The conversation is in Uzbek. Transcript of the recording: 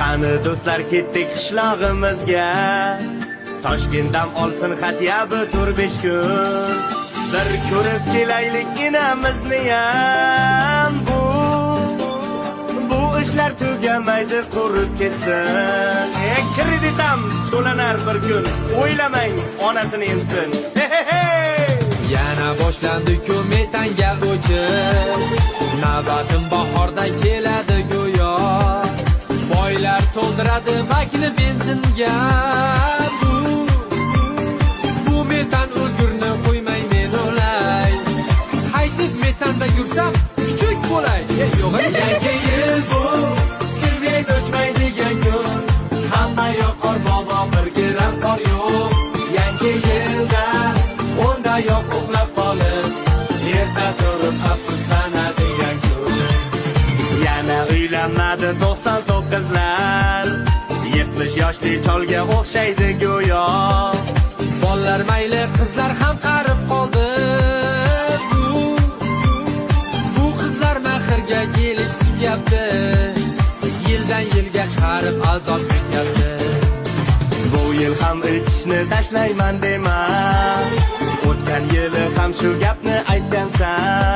Qani do'stlar, ketdik qishlog'imizga. Toshkent dam olsin хотя бы 4-5 kun. Bir ko'rib kelaylik enamizni ham. Bu ishlar tugamaydi, qurib ketsin. E, kredit ham to'lanar bir kun. O'ylamang, onasini emsin. Hey! Yana boshlandi-ku metanga o'chib. Navbatim bahorda keladi go'yo. Boylar to'ldiradi bakni benzinga. Bu metan o'lgurni qo'ymay men o'lay. Qaytib metanda yursam kuchuk bo'lay. E, yo'q, yangi yil bu свет o'chmaydigan kun. Hamma yoq qor bobo, bir gram qor yo'q. Yangi yilda o'nda yo'q uxlab qolib, erta turib afsuslanadigan kun. Yana uylanmadi 99lar. 70 yoshli cholga o'xshaydi go'yo. Bolalar mayli, qizlar ham qarib qoldi. Bu qizlar mahrga kelib kutyapti. Yildan yilga qarib azob yutyapti. Bu yil ham ichishni tashlayman dema. O'tgan yili ham shu gapni aytgansan.